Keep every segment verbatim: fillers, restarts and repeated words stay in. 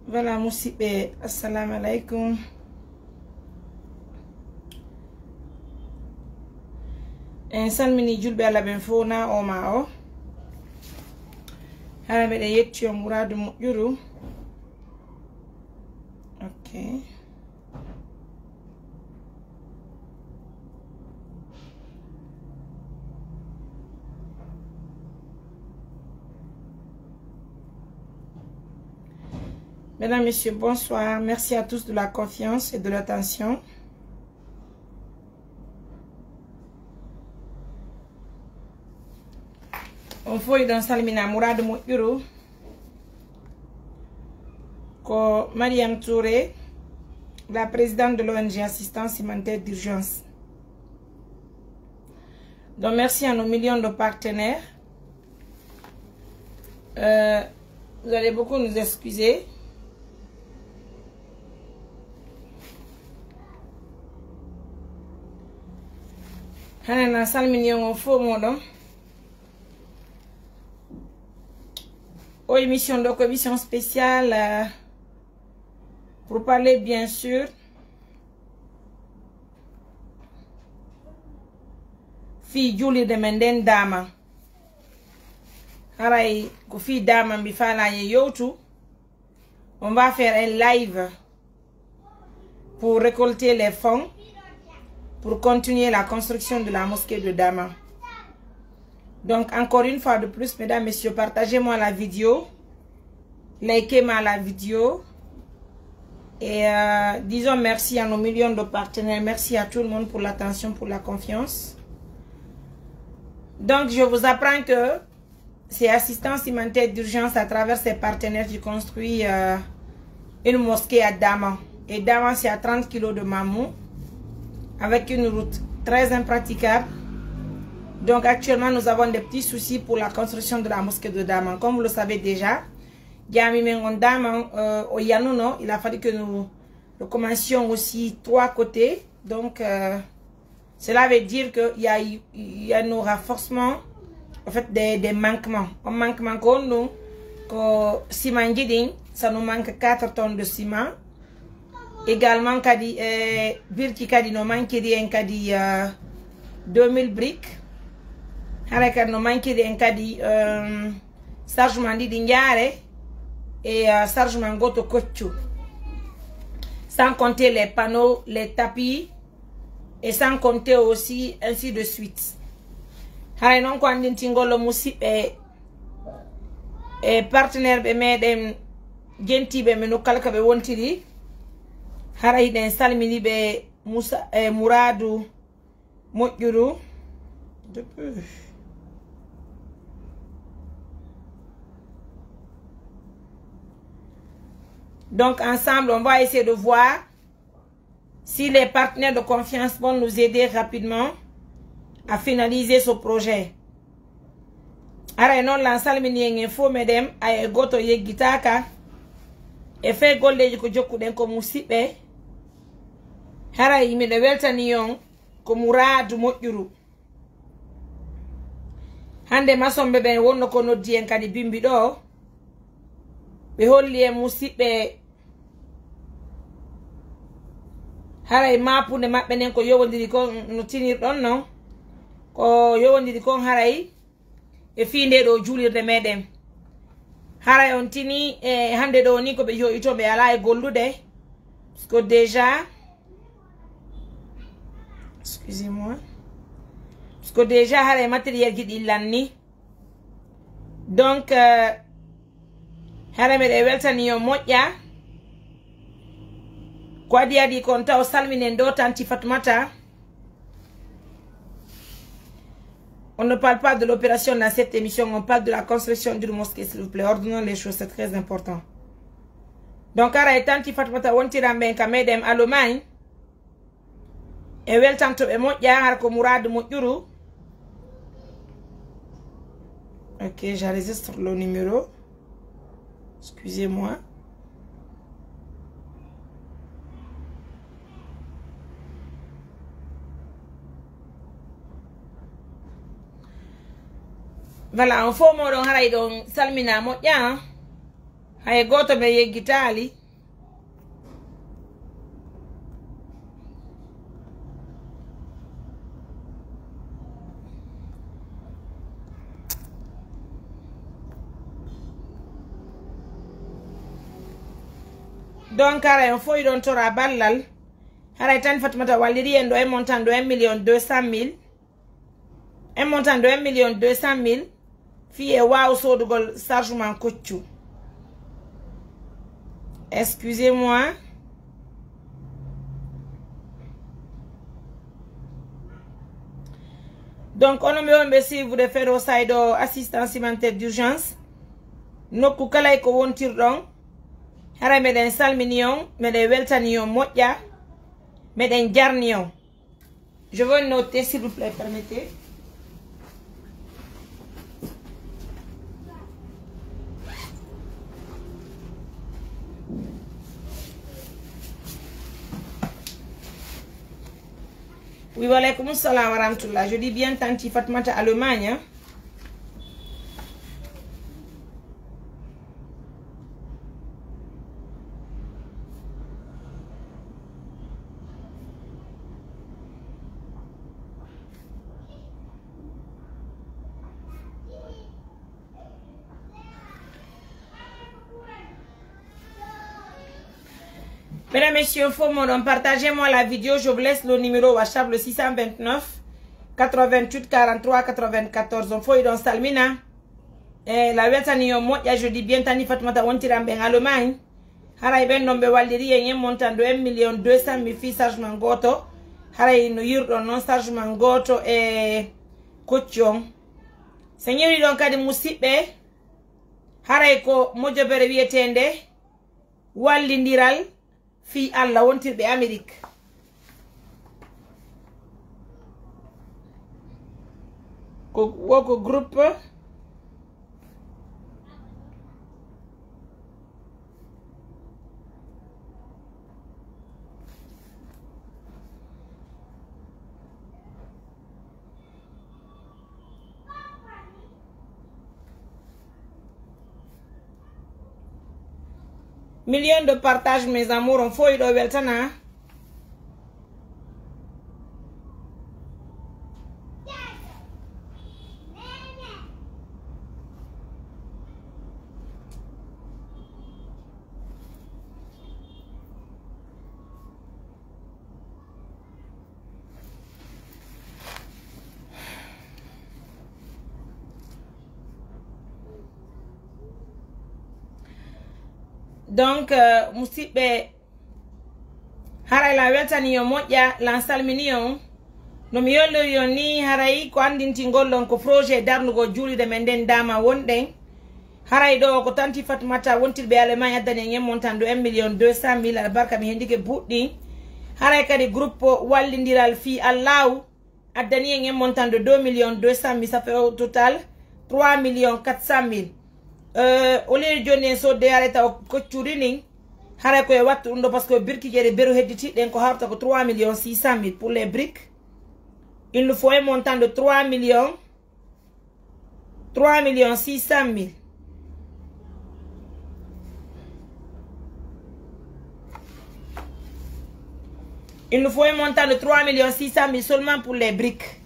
Voilà, musidɓe, assalamu alaikum. En salmini julɓe Allah ɓen fof na o ma o. Hara meɗen yetti on muradu moƴƴuru. Ok. Mesdames, Messieurs, bonsoir. Merci à tous de la confiance et de l'attention. On fof hiɗon salmina muradu moƴƴuru. Ko Mariam Touré, la présidente de l'O N G Assistance Humanitaire d'Urgence. Donc, merci à nos millions de partenaires. Euh, vous allez beaucoup nous excuser. Hannde na salmini on fof moɗon. O émission, donc émission spéciale, euh, pour parler bien sûr fii juulirde men nden Daama. Haray ko fii Daama mbi faalaa e yewtu. On va faire un live pour récolter les fonds pour continuer la construction de la mosquée de Daama. Donc, encore une fois de plus, mesdames, messieurs, partagez-moi la vidéo, likez-moi la vidéo et, euh, disons merci à nos millions de partenaires. Merci à tout le monde pour l'attention, pour la confiance. Donc, je vous apprends que c'est Assistance Humanitaire d'Urgence à travers ses partenaires qui construit, euh, une mosquée à Daama. Et Daama, c'est à trente kilos de Mamou, avec une route très impraticable. Donc actuellement, nous avons des petits soucis pour la construction de la mosquée de Daama. Comme vous le savez déjà, Jami Mengon Daama, euh, au Yanuno, il a fallu que nous recommencions aussi trois côtés. Donc, euh, cela veut dire que il y a, il y a nos renforcements, en fait, des, des manquements. On manquement qu'on nous, ko ciment jiɗin, ça nous manque quatre tonnes de ciment. Également, kadi, eh, birki kadi no manquiri en kadi, euh, deux mille briques. Hara kadi no manquiri en kadi, euh, chargement ɗiɗi njaare et, euh, chargement goto koccu. Sans compter les panneaux, les tapis, et sans compter aussi, ainsi de suite. Haray non ko anndintingol o musidɓe e partenaire ɓe meɗen jentiiɓe men no kala ka ɓe wontiri. Hara hiɗen salmini ɓe Musa, e Muradu Moƴƴuru. Donc ensemble, on va essayer de voir si les partenaires de confiance vont nous aider rapidement à finaliser ce projet. Haray non lan salmini en e fof meɗen, ay e gooto yeggitaaka e fee golleeji ko jokkuɗen ko musiɓɓe. Haray miɗo weltani on ko Muradu Moƴƴuru. Hannde masonɓe ɓen wonno ko noddi en kadi bimbi ɗo. Ɓe holli en musiɓɓe haray maapunde maɓɓe nden ko yowondiri kon no tinirɗon non. Ko yowondiri kon haray e fii nde ɗo juulirde meɗen. Haray on tini e hannde ɗo ni ko ɓe yoyito ɓe alaa e gollude. Parce que déjà, excusez-moi. Parce que déjà haray matériel ji ɗi lanni. Donc, euh, hara meɗen weltani yo moƴƴa. Ko adi adi kon taw salminen ɗo tanti Fatmata. On ne parle pas de l'opération dans cette émission, on parle de la construction d'une mosquée, s'il vous plaît. Ordonnons les choses, c'est très important. Donc, ara e tanti Fatmata wontiran ɓen ka meɗen Allemagne. E weltanto ɓe moƴƴa, hara ko Muradu Moƴƴuru. Ok, j'enregistre le numéro. Excusez-moi. Voilà, on fof moɗon haray ɗon salmina moƴƴa. Hay gooto ɓe yeggitaali. Donc, haray on fof hiɗon tora ballal. Haray Tani Fatimata walliri en ɗo e montant ɗo un million deux cent mille. Un montant de un million deux cent mille. Fii e waaw soodugol chargement koccu. Excusez-moi. Donc, onon ɓe wonɓe suivre Fero Saydo assistance humanitaire d'urgence. Nokku kala e ko wontirɗon. Haray meɗen salmini on, meɗen weltani on moƴƴa, meɗen jarni on. Je veux noter, s'il vous plaît, permettez. Oui, wa alaykum salam wa rahmatullah. Je dis bien, Tanti Fatmata Allemagne, hein. Mesdames, Messieurs, faut me partagez-moi la vidéo. Je vous laisse le numéro WhatsApp, le six cent vingt-neuf, quatre-vingt-huit, quarante-trois, quatre-vingt-quatorze. On foy don salmina. Eh, la weltani yo moƴƴa, je dis bien, Tani Fatmata wontiran ɓen Allemagne. Haray ɓen ɗon ɓe walliri en en montant de un million deux cent mille fii chargement gooto. Haray no yirɗon non chargement gooto e kocci on. So ñiwri ɗon kadi, musiɓɓe, haray ko mojobere wi'eteende Wallindiral fii Alla wontirɓe Amerik. Ko, wo ko groupe. Million de partage, mes amours, on foy ɗo weltana. Donc, euh, musiɓɓe, haray lan weltani yo moƴƴa, lan salmini on. No mi yollori on ni, haray ko anndintingol ɗon ko projet darnugol juulirde men nden daama wonɗen. Haray ɗo ko Tanti Fatmata wontirɓe Allemagne addani en en montant de un million deux cent mille, albarka mi hendike buɗɗi. Haray kadi groupe Wallindiral fii Allaahu addani en en montant de deux millions deux cent mille, ça fait au total trois millions quatre cent mille. Euh, au lieu de jooni en sodde yaade taw koccuri nin, haray ko e wattu ɗum ɗo, parce que birki jeɗe beru hedditi ɗen ko hawta ko trois millions six cent mille pour les briques. Il nous faut un montant de trois millions, trois millions six cent mille. Il nous faut un montant de trois millions six cent mille seulement pour les briques.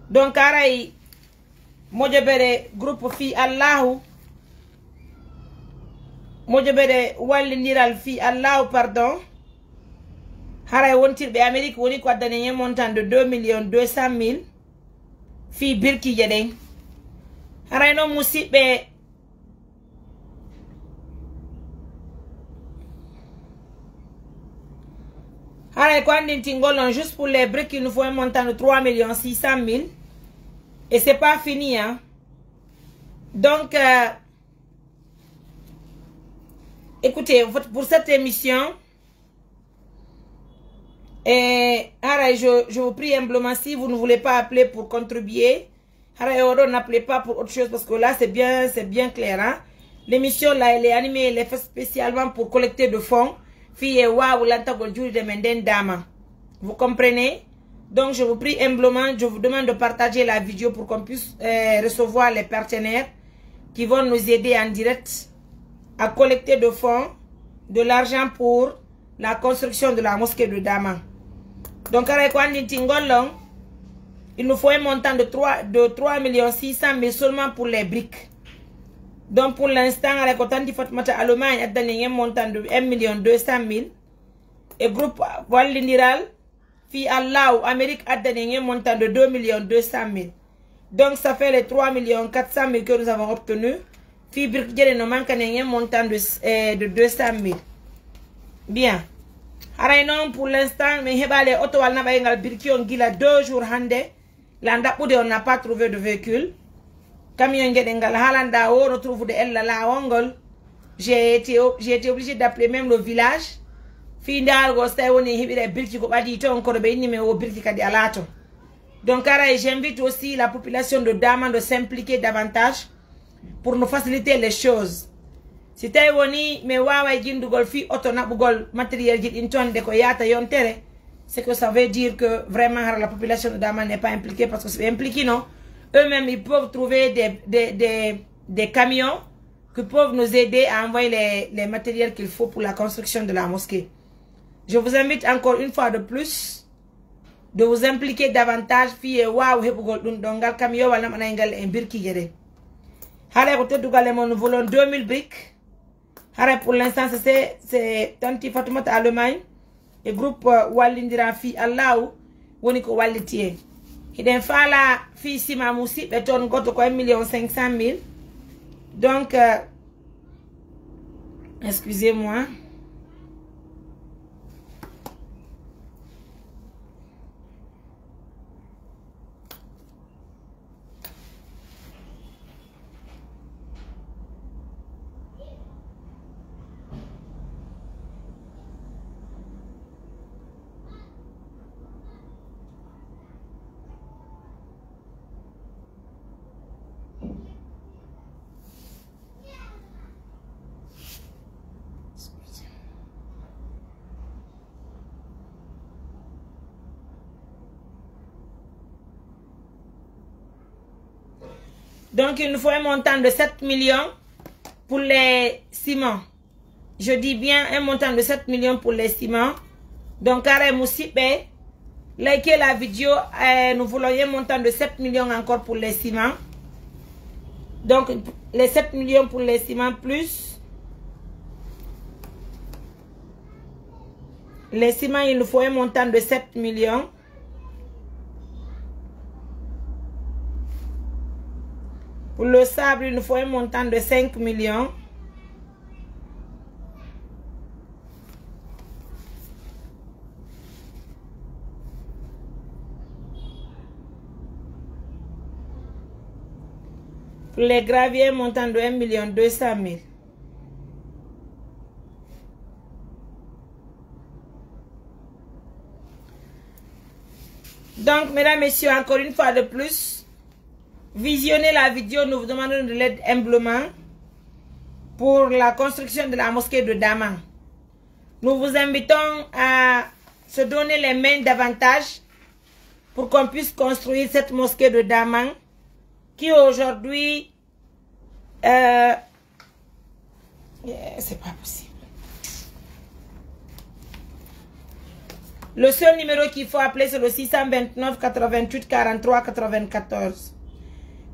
Donc, haray mojobere groupe fii Allaahu, mojobere wallindiral fii Allaahu, pardon. Haray wontirɓe Amerik woni ko addani en montant de deux millions deux cent mille. Fii birkiije ɗen. Haray non musiɓɓe, haray ko anndintingol on, juste pour les briques, il nous faut un montant de trois millions six cent mille. Et c'est pas fini, hein. Donc, euh, écoutez, en fait, pour cette émission, et, haray, je, je vous prie humblement, si vous ne voulez pas appeler pour contribuer, haray, on n'appelez pas pour autre chose, parce que là, c'est bien, c'est bien clair, hein. L'émission là, elle est animée, elle est faite spécialement pour collecter de fonds. Fii e waawu lantagol juulirde men nden daama. Vous comprenez? Donc, je vous prie humblement, je vous demande de partager la vidéo pour qu'on puisse, euh, recevoir les partenaires qui vont nous aider en direct. à collecter de fonds, de l'argent pour la construction de la mosquée de Daman. Donc, haray ko anndintingol on, il nous faut un montant de trois, de trois millions six cent mille seulement pour les briques. Donc, pour l'instant, haray ko Tanti Fatoumata Alouma en addani en un montant de un million deux cent mille. E groupe wallindiral fii Allahu Amérique addani en un montant de deux millions deux cent mille. Donc, ça fait les trois millions quatre cent mille que nous avons obtenus. Fii brique jeɗen no mankani en un montant de, eh, de deux cent mille. Bien. Haray non, pour l'instant, min heɓaali e otowal naɓayngal brique on gila deux jours hannde. La ndaɓɓude, on n'a pas trouvé de véhicule. Camion geɗel ngal haalanɗaa o no trouvude ella laawol ngol. J'ai été, j'ai été obligé d'appeler même le village. Fii ndaargol so tawi woni hiɓira e birki ko ɓadii toon, kono ɓe inni men o birki kadi alaa toon. Donc, haray, j'invite aussi la population de Daman de s'impliquer davantage pour nous faciliter les choses. Si tawi woni mi waaway jinndugol fii oto naɓugol matériel ji ɗin toon de ko yaata yontere, c'est que ça veut dire que vraiment hara la population de Daman n'est pas impliquée, parce que si ɓe impliqué non, eux-mêmes, ils peuvent trouver des, des, des, des camions qui peuvent nous aider à envoyer les, les matériels qu'il faut pour la construction de la mosquée. Je vous invite encore une fois de plus de vous impliquer davantage fii e waaw heɓugol ɗum ɗon ngal camion walla naɓanay ngal en birkiije ɗen. Haray ko teddugal e mon, nous voulons deux mille briques. Haray pour l'instant, c'est, c'est, c'est Tanti Fatoumata Alouma en e groupe, euh, wallindiraa fii Allahu woni ko walliti en. Hiɗen faalaa fii ciment, musiɓɓe, tonne gooto ko un million cinq cent mille. Donc, euh, excusez-moi. Donc, il nous faut un montant de sept millions pour les ciments. Je dis bien un montant de sept millions pour les ciments. Donc, haray musiɓɓe, likez la vidéo. Euh, nous voulons un montant de sept millions encore pour les ciments. Donc, les sept millions pour les ciments plus les ciments, il nous faut un montant de sept millions. Pour le sable, il nous faut un montant de cinq millions. Pour les graviers, un montant de un million deux cent mille. Donc, mesdames, messieurs, encore une fois de plus, visionnez la vidéo. Nous vous demandons de l'aide humblement pour la construction de la mosquée de Daman. Nous vous invitons à se donner les mains davantage pour qu'on puisse construire cette mosquée de Daman qui aujourd'hui, euh, eh, c'est pas possible. Le seul numéro qu'il faut appeler, c'est le six cent vingt-neuf quatre-vingt-huit quarante-trois quatre-vingt-quatorze.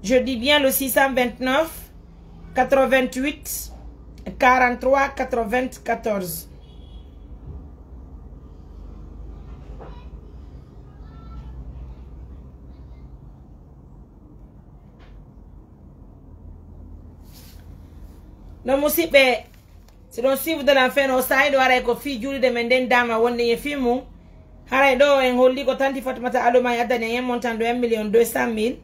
Je dis bien le six cent vingt-neuf quatre-vingt-huit quarante-trois quatre-vingt-quatorze. No musiɓɓe, si ɗon suivre de la fin, o saa'i ɗo haray ko fii juulirde men nden Daman wonde e fii mum. Haray ɗo en holli ko Tanti Fatoumata Alouma en addani en un montant de un million deux cent mille.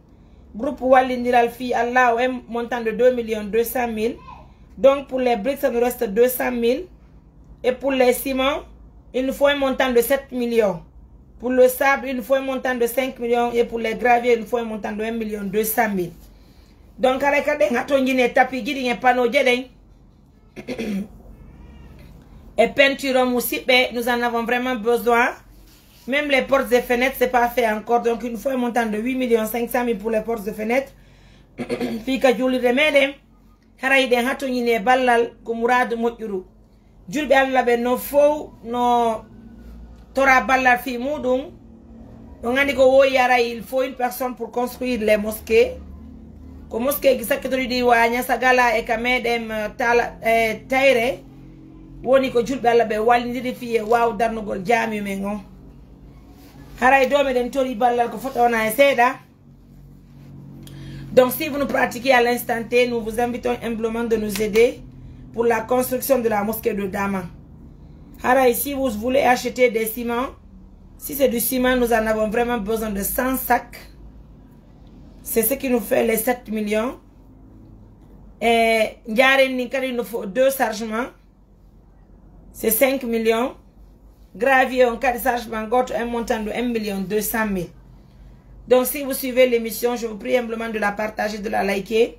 Groupe wallindiral fii Allahu, un montant de deux millions deux cent mille. Donc pour les briques, ça nous reste deux cent mille. Et pour les ciments, il nous faut un montant de sept millions. Pour le sable, il nous faut un montant de cinq millions. Et pour les graviers, il nous faut un montant de un million deux cent mille. Donc, haray ka ɗen hatonjini e tapis ji ɗin e panneau ji ɗin. Et peinture, musiɓɓe, nous en avons vraiment besoin. Même les portes et fenêtres, c'est pas fait encore. Donc, il nous faut un montant de huit millions cinq cent mille pour les portes et fenêtres. Fii ka juulirde meɗen. Haray hiɗen hatuñini e ballal ko muraadu moƴƴuru. Julɓe Alla ɓen non fow no tora ballal fii muɗum. On anndi ko woyi haray, il faut une personne pour construire les mosquées. Ko mosquée ji sakkitori ɗi waaña sagala e ka meɗen, eh, tala, eh, tayre. Woni ko julɓe Alla ɓe wallindiri fii e waaw darnugol jaami men on. Haray do meɗen tori ballal ko fota wona e seeɗa. Donc, si vous nous pratiquez à l'instant T, nous vous invitons humblement de nous aider pour la construction de la mosquée de Dama. Haray, si vous voulez acheter des ciments, si c'est du ciment, nous en avons vraiment besoin de cent sacs. C'est ce qui nous fait les sept millions. Et njaaren nin kadi no fo deux chargements. C'est cinq millions. Gravier on kadi chargement goto, un montant de un million deux cent mille. Donc, si vous suivez l'émission, je vous prie humblement de la partager, de la liker,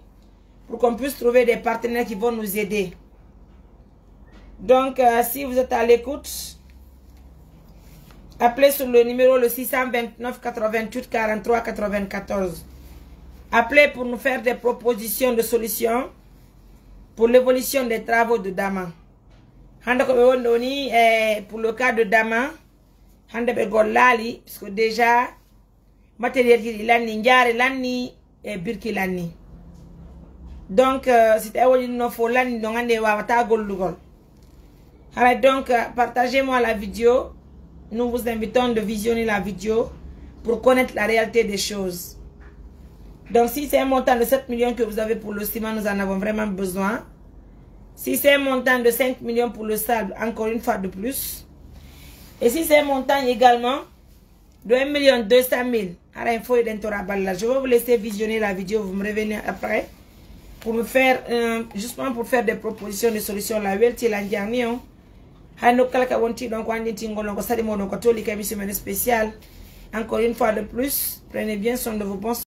pour qu'on puisse trouver des partenaires qui vont nous aider. Donc, euh, si vous êtes à l'écoute, appelez sur le numéro le six cent vingt-neuf quatre-vingt-huit quarante-trois quatre-vingt-quatorze. Appelez pour nous faire des propositions de solutions pour l'évolution des travaux de Dama. Hande ko ɓe woni ɗo ni, eh, pour le cas de Dama, hande ɓe gollaali, parce que déjà matériel ji ɗi lanni, njaare lanni, e birki lanni. Donc, euh, si tawi woni no fo lanni, no ngande wawata gollugol. Haray donc, euh, partagez-moi la vidéo. Nous vous invitons de visionner la vidéo pour connaître la réalité des choses. Donc, si c'est un montant de sept millions que vous avez pour le ciment, nous en avons vraiment besoin. Si c'est un montant de cinq millions pour le sable, encore une fois de plus. Et si c'est un montant également de un million deux cent mille, haray fof eɗen tora ballal. Je vais vous laisser visionner la vidéo, vous me revenez après pour me faire, euh, justement pour faire des propositions de solutions. La welti la njarni on. Hay nokku kala ka wonti ɗon ko anndintingol on ko sari moɗon ko toli ka émission men spéciale. Encore une fois de plus, prenez bien soin de vous. Bonsoir.